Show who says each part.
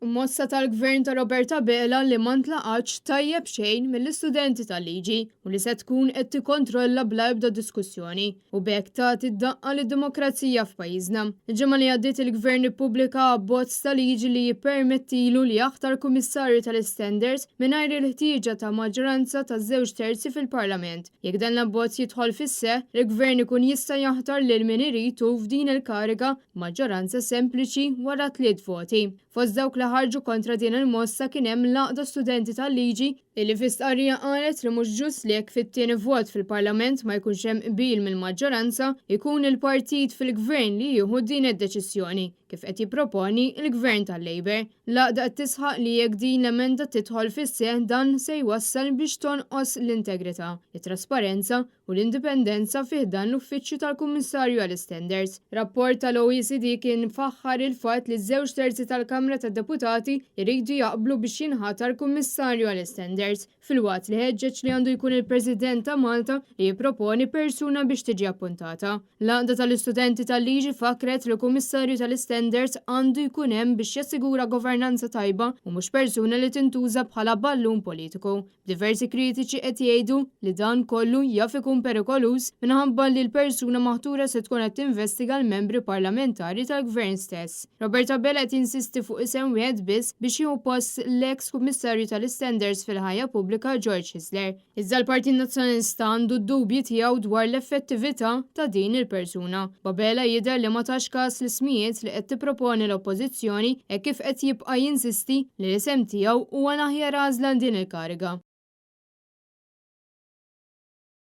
Speaker 1: Mossa tal-Gvern ta' Robert Abela li ma ntlaqatx tajjeb xejn mill-istudenti tal-liġi u li se tkun qed tikkontrolla bla ebda diskussjoni u b'hekk tagħti daqqa lid-demokrazija f'pajjiżna. Il-ġimgħa li għaddiet il-Gvern ippubblika abbozz ta' liġi li jippermettilu li jaħtar Kummissarju tal-Istandards mingħajr il-ħtieġa ta' maġġoranza ta' żewġ terzi fil-Parlament. Jekk dan l-abbozz jidħol fis-seħħ, il-Gvern ikun jista' jaħtar lil min irid hu f'din il-kariga b'maġġoranza sempliċi wara tliet voti. Fost dawk li ħarġu kontra din il-mossa kien hemm l-Għaqda Studenti tal-Liġi, illi fi stqarrija qalet li mhux ġust li jekk fit-tieni vot fil-Parlament ma jkunx hemm qbil mill-maġġoranza, ikun il-partit fil-Gvern li jieħu din id-deċiżjoni, kif qed jipproponi l-Gvern tal-Labour. L-għaqda qed tisħaq li jekk din l-emenda tidħol fis-seħħ dan se jwassal biex tonqos l-integrità, it-trasparenza u l-indipendenza fi ħdan l-Uffiċċju tal-Kummissarju għall-Istandards. Rapport tal-OECD kien faħħar il-fatt li żewġ terzi tal-Kamra tad-Deputati jridu jaqblu biex jinħatar Kummissarju għall-Istandards, filwaqt li ħeġġeġ li għandu jkun il-President ta' Malta li jipproponi persuna biex tiġi appuntata. L-Għaqda tal-Istudenti tal-Liġi fakkret li Kummissarju tal-Istandards għandu jkun hemm biex jassigura governanza tajba u mhux persuna li tintuża bħala ballun politiku. B'diversi kritiċi qed jgħidu li dan kollu jaf ikun perikoluż minħabba li l-persuna maħtura se tkun qed tinvestiga l-membri parlamentari tal-Gvern stess. Robert Abela qed jinsisti fuq isem wieħed biss biex jieħu post l-eks Kummissarju tal-Istandards fil-ħajja pubblika George Hyzler. Iżda l-Partit Nazzjonalista għandu d-dubji tiegħu dwar l-effettività ta' din il-persuna. B'Abela jidher li ma tax kas l-ismijiet li qed tipproponi l-Oppożizzjoni hekk kif qed jibqa' jinsisti li l-isem tiegħu huwa l-aħjar għażla għal din il-kariga.